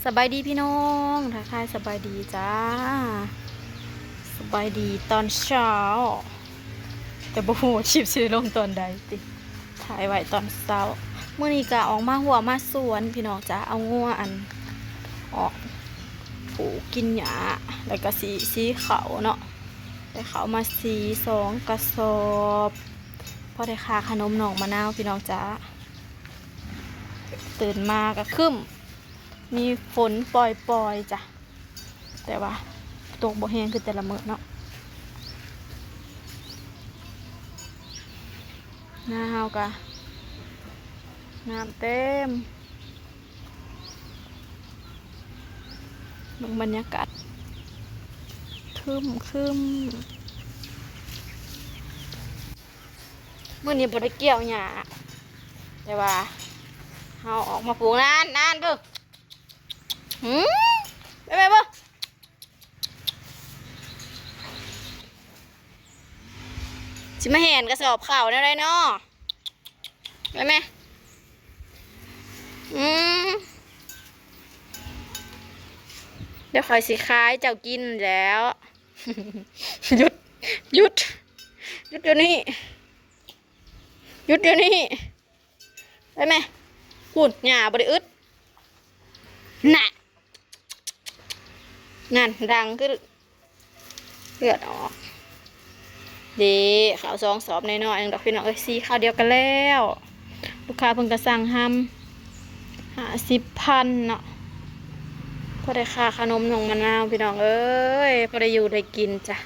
ສະບາຍດີພີ່ນ້ອງ ທັກທາຍສະບາຍດີຈ້າ ສະບາຍດີຕອນເຊົ້າ ແຕ່ບໍ່ຮູ້ວ່າຄລິບຊິໄດ້ລົງຕອນໃດຕິ ຖ່າຍໄວ້ຕອນເຊົ້າ. ມື້ນີ້ກະອອກມາຮົ້ວມາສວນພີ່ນ້ອງຈ້າ ເອົາງົວອັນ ອອກ ປູກກິນຫຍ້າ ແລ້ວກະຊິ ສີເຂົ້າເນາະ ໄດ້ເຂົ້າມາສີສອງກະສອບ ພໍໄດ້ຄ່າຂະໜົມນ້ອງມະນາວພີ່ນ້ອງຈ້າ. ຕື່ນມາກະຄຶ້ມ ມີຝົນປ່ອຍໆ ຈ້ະ ແຕ່ວ່າຕົກບໍ່ແຮງຄືແຕ່ລະມື້ເນາະ. ນາເຮົາກະນ້ຳເຕັມ ເບິ່ງບັນຍາກາດ ຄຶ້ມໆ. ມື້ນີ້ບໍ່ໄດ້ກ່ຽວຫຍ້າ ແຕ່ວ່າເຮົາອອກມາປູກ ນັ້ນ ນັ້ນເບິ່ງ ຫື ໄປແມ່ເບິ່ງ ຊິມາແຫນກະສອບເຂົ້າແນວໃດເນາະ ໄປແມ່ ອືມ ດຽວຂ້ອຍຊິຂາຍເຈົ້າກິນແລ້ວ ຢຸດ ຢຸດ ຢຸດດຽວນີ້ ຢຸດດຽວນີ້ ໄປແມ່ ພຸ້ນ ຫຍ້າບໍ່ໄດ້ອຶດ ນະ ນັ້ນ ດັງຄືເລືອດອອກ ເດ້ ເຂົ້າສອງສອບນ້ອຍໆ ໜຶ່ງດອກພີ່ນ້ອງເອີຍ ສີຄາວດຽວກັນແລ້ວ ລູກຄ້າເພິ່ນກະສັ່ງຮຳ ຫ້າສິບພັນເນາະ ພໍໄດ້ຄ່າຂະໜົມນ້ອງມະນາວພີ່ນ້ອງເອີຍ ພໍໄດ້ຢູ່ໄດ້ກິນຈ້ະ.